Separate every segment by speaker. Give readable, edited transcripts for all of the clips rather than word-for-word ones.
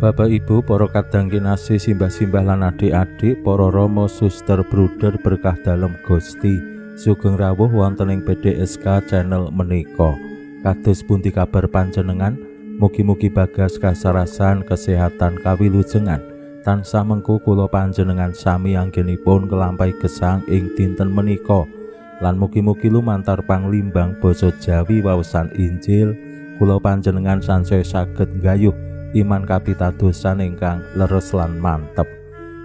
Speaker 1: Bapak Ibu, para kadang kinasih, simbah-simbah lan adik-adik, para rama, suster, bruder berkah dalem Gusti. Sugeng rawuh wonten ing PDSK channel menika. Kados pundi kabar panjenengan? Mugi-mugi bagas kasarasan, kesehatan kawilujengan. Tansah mengku kula panjenengan sami anggenipun nglampahi gesang ing dinten menika. Lan mugi-mugi lumantar panglimbang basa Jawi waosan Injil kula panjenengan sansaya saged nggayuh iman kapitadosan ingkang leres lan mantep.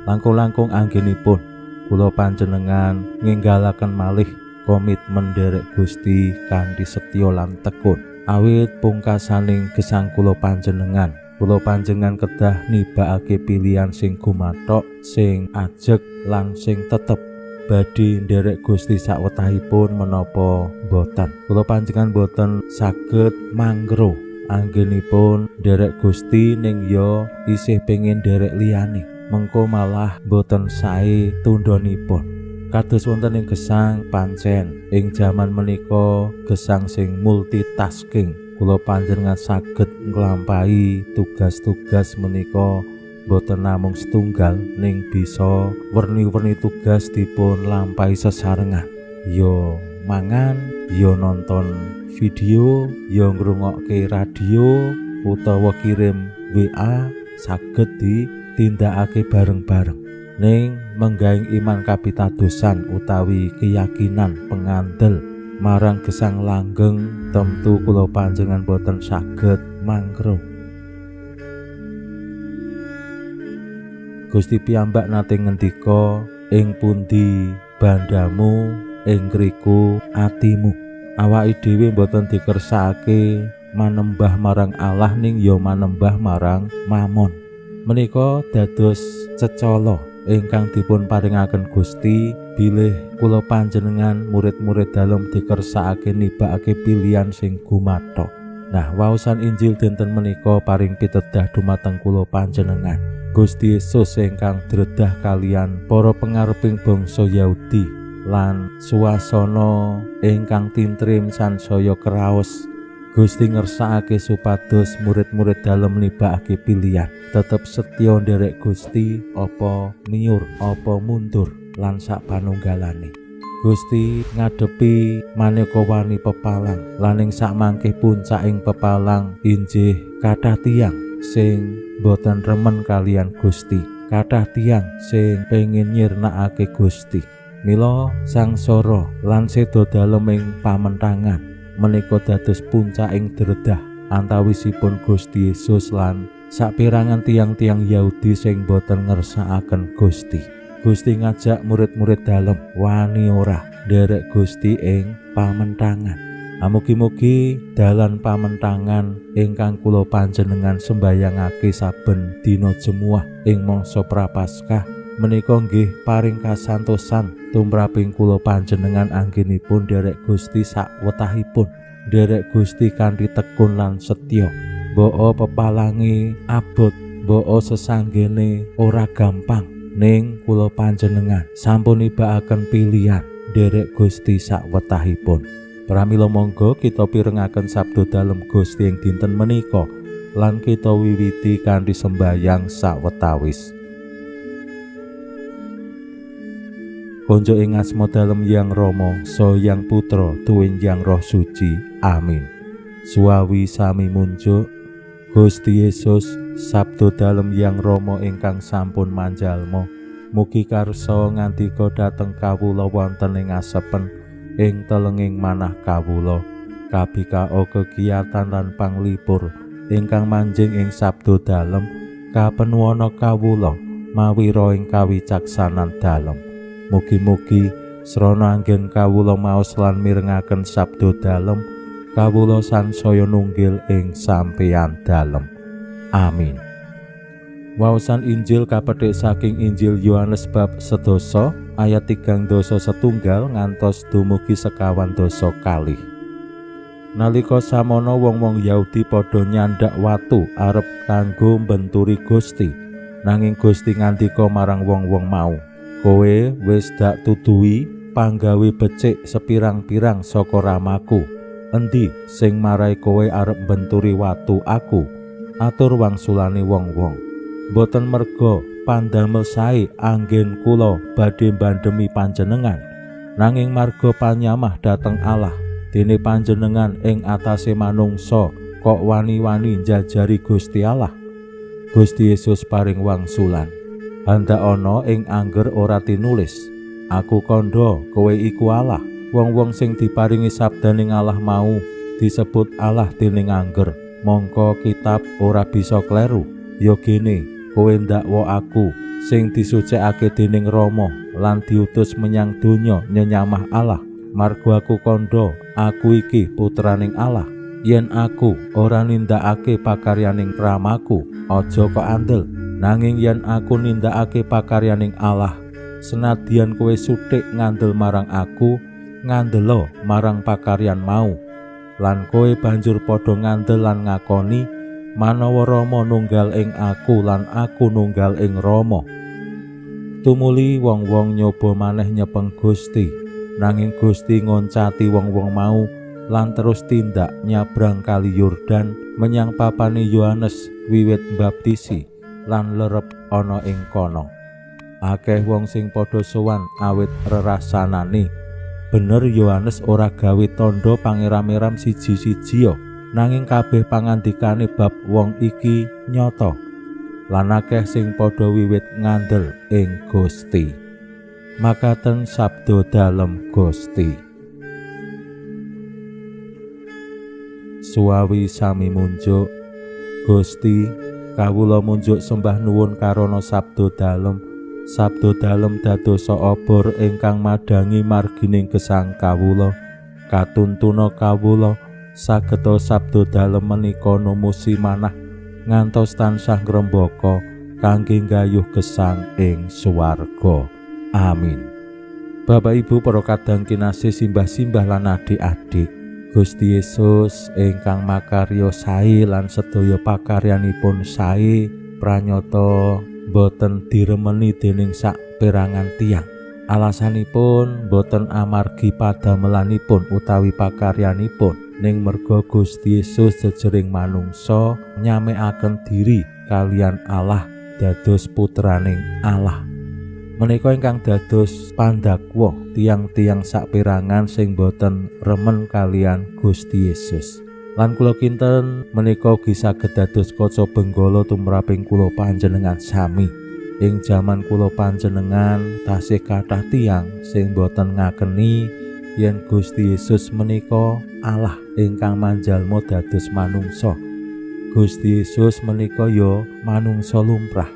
Speaker 1: Langkung-langkung anggenipun kula panjenengan nginggalaken malih komitmen nderek Gusti kanthi setya lan tekun. Awit pungkasaning gesang kula panjenengan kedah nibakake pilihan sing gumathok, sing ajeg lan sing tetep. Badhe nderek Gusti sakwetahipun menapa boten. Kula panjenengan boten saged mangro anggenipun nderek Gusti ning ya isih pengin nderek liyane, mengko malah boten sae tundhonipun. Kados wonten ing gesang pancen ing jaman menika gesang sing multitasking, kula panjenengan saged nglampahi tugas-tugas menika boten namung setunggal ning bisa werni-werni tugas dipun lampahi sesarengan. Ya mangan, ya nonton video, ya ngrungokke radio utawa kirim WA saged ditindakake bareng-bareng. Ning menggahing iman kapitadosan utawi keyakinan pengandel marang gesang langgeng tentu kula panjenengan boten saged mangro. Gusti piyambak nate ngendika, ing pundi bandamu ing ngriku atimu. Awake dhewe mboten dikersakake manembah marang Allah ning ya manembah marang Mamon. Menika dados cecala ingkang dipun paringaken Gusti bilih kula panjenengan murid-murid dalem dikersakake nibakake pilihan sing gumathok. Nah, waosan Injil dinten menika paring pitedah dumateng kula panjenengan. Gusti Yesus ingkang dredah kalian para pengareping bangsa Yahudi lan suasana ingkang tintrim sansaya kraos, Gusti ngersakake supados murid-murid dalem nibakake pilihan tetep setya nderek Gusti apa miur apa mundur lan sak panunggalane. Gusti ngadepi maneka wani pepalang lan ing sakmangke puncaking pepalang injih kathah tiyang sing boten remen kalian Gusti, kathah tiyang sing pengin nyirnakake Gusti. Mila sangsara lan seda dalem ing pamentangan menika dados puncaking dredah antawisipun Gusti Yesus lan saperangan tiang-tiang Yahudi sing boten ngersakaken Gusti. Gusti ngajak murid-murid dalem wani ora nderek Gusti ing pamentangan. Mugi-mugi dalan pamentangan ingkang kula panjenengan sembayangake saben dina Jemuah ing mangsa Prapaskah menika nggih paring kasantosan tumraping kula panjenengan anggenipun nderek Gusti sakwetahipun, nderek Gusti kanthi tekun lan setya. Mbok pepalange abot, mbok sesanggene ora gampang, ning kula panjenengan sampun nibakaken pilihan nderek Gusti sakwetahipun. Pramila monggo kita pirengaken sabda dalem Gusti ing dinten menika lan kita wiwiti kanthi sembayang sawetawis. Konjo ing asma dalem Yang Rama, saha Yang Putra, tuwin Yang Roh Suci. Amin. Suwawi sami munjuk Gusti Yesus, sabda dalem Yang Rama ingkang sampun manjalma, mugi karsa ngandika dhateng kawula wonten ing asepen ing telenging manah kawula. Kabikao kegiatan lan panglipur ingkang manjing ing sabda dalem kapenuwana kawula mawira ing kawicaksanan dalem. Mugi-mugi srana anggen kawula maos lan mirengaken sabda dalem, kawula sansaya nunggil ing sampeyan dalem. Amin. Waosan Injil kapethik saking Injil Yohanes bab 10 ayat 31 ngantos dumugi 22. Nalika samono wong-wong Yahudi padha nyandak watu arep kanggo mbenturi Gusti. Nanging Gusti ngandika marang wong-wong mau, "Kowe wis dak tuduhi panggawe becik sepirang-pirang saka ramaku. Endi sing marai kowe arep mbenturi watu aku?" Atur wangsulane wong-wong, "Mboten merga pandamel sae anggen kula badhe mbandhemi panjenengan, nanging marga panyamah dhateng Allah. Dene panjenengan ing atase manungsa kok wani-wani njajari Gusti Allah." Gusti Yesus paring wangsulan, "Handak ana ing angger ora tinulis, aku kandha kowe iku Allah." Wong-wong sing diparingi sabdaning Allah mau disebut Allah dening angger. Mongko kitab ora bisa kleru. Ya gene, kowe ndakwa aku sing disucikake dening Rama lan diutus menyang donya nyenyamah Allah. Margo aku kandha, aku iki putraning Allah. Yen aku ora nindakake pakaryaning ramaku, aja kok andel. Nanging yen aku nindakake pakaryaning Allah, senadyan kowe suthik ngandel marang aku, ngandelo marang pakaryan mau. Lan kowe banjur padha ngandel lan ngakoni manawa Rama nunggal ing aku lan aku nunggal ing Rama. Tumuli wong-wong nyoba maneh nyepeng Gusti. Nanging Gusti ngoncati wong-wong mau lan terus tindak nyabrang kali Yordan menyang papane Yohanes wiwit mbaptisi lan lerep ana ing kono. Akeh wong sing padha sowan awit rerasanane. Bener Yohanes ora gawe tandha pangeram-eram siji-siji ya, nanging kabeh pangandikane bab wong iki nyata. Lan akeh sing padha wiwit ngandel ing Gusti. Makaten sabda dalem Gusti. Suwawi sami munjuk. Gusti, kawula munjuk sembah nuwun karana sabda dalem. Sabda dalem dadosa obor ingkang madhangi margining gesang kawula. Katuntuna kawula sageta sabda dalem menika numusi manah ngantos tansah ngrembaka kangge nggayuh gesang ing swarga. Amin. Bapak Ibu para kadang kinasih, simbah-simbah lan adik-adik, Gusti Yesus ingkang makarya sae lan sedaya pakaryanipun sae pranyata boten diremeni dening saperangan tiyang. Alasanipun boten amargi padamelanipun utawi pakaryanipun, ning merga Gusti Yesus jejering manungsa nyamekaken diri kalian Allah dados putraning Allah. Menika ingkang dados pandakwa tiang-tiang saperangan sing boten remen kalian Gusti Yesus. Lan kula kinten menika ugi saged dados kaca benggala tumraping kula panjenengan sami. Ing jaman kula panjenengan tasih kathah tiyang sing boten ngakeni yen Gusti Yesus menika Allah ingkang manjalma dados manungsa. Gusti Yesus menika ya manungsa lumrah.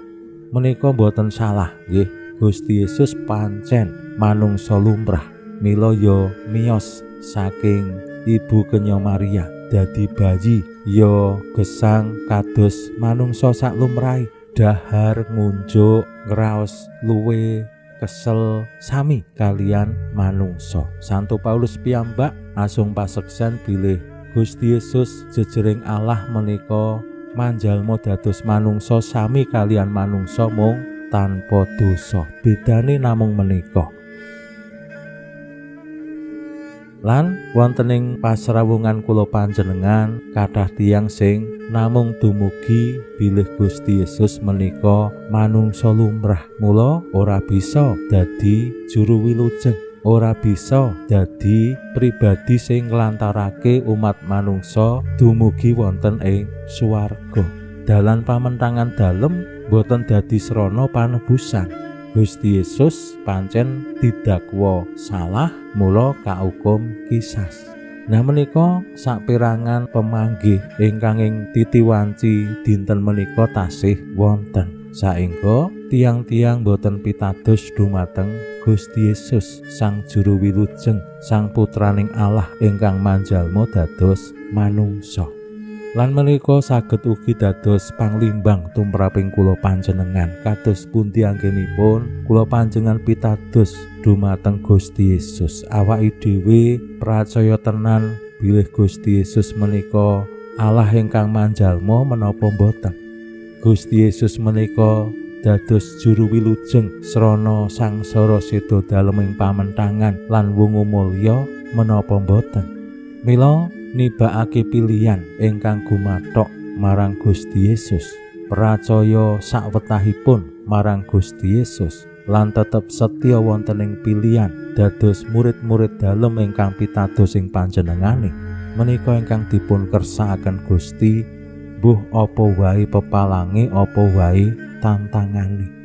Speaker 1: Menika boten salah nggih. Gusti Yesus pancen manungsa lumrah, mila ya miyos saking Ibu Kenya Maria dadi bayi ya gesang kados manungsa saklumrahe, dahar, ngunjuk, ngraos, luwe, kesel sami kalian manungsa. Santo Paulus piyambak asung paseksen bilih Gusti Yesus jejering Allah menika manjalma dados manungsa sami kalian manungsa mung tanpa dosa. Bedane namung menika. Lan wonten ing pasrawungan kula panjenengan kathah tiyang sing namung dumugi bilih Gusti Yesus menika manungsa lumrah. Mula ora bisa dadi juru wilujeng, ora bisa dadi pribadi sing nglantarake umat manungsa dumugi wonten ing swarga. Dalan pamentangan dalem boten dadi srana panebusan. Gusti Yesus pancen didakwa salah, mula kaukum kisas. Nah menika saperangan pemanggih ingkang ing titiwanci dinten menika tasih wonten. Saengga tiang-tiang boten pitados dumateng Gusti Yesus Sang Juru Wilujeng, Sang Putraning Allah ingkang manjalma dados manungsa. Lan menika saged ugi dados panglimbang tumraping kula panjenengan kados pundi anggenipun kula panjenengan pitados dumateng Gusti Yesus. Awake dhewe pracaya tenan bilih Gusti Yesus menika Allah ingkang manjalma menapa mboten. Gusti Yesus menika dados juru wilujeng srana sangsara seda dalem ing pamentangan lan wungu mulya menapa mboten. Mila nibakake pilihan ingkang gumathok marang Gusti Yesus, pracaya sakwetahipun marang Gusti Yesus lan tetep setya wonten ing pilihan dados murid-murid dalem ingkang pitados ing panjenengane. Menika ingkang dipun kersakaken Gusti, mbuh apa wae pepalange, apa wae tantangane.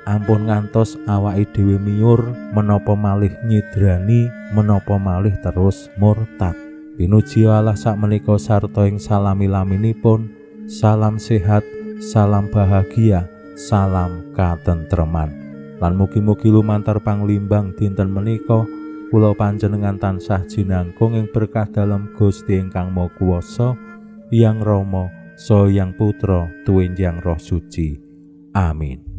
Speaker 1: Ampun ngantos awake dhewe miyur menapa malih nyidrani, menapa malih terus murtad. Pinuji Allah sakmenika sarta ing salami-laminipun. Salam sehat, salam bahagia, salam katentreman. Lan mugi-mugi lumantar panglimbang dinten menika kula panjenengan tansah jinangkung ing berkah dalem Gusti ingkang Maha Kuwasa, Hyang Rama, Saha Hyang Putra, tuwin Hyang Roh Suci. Amin.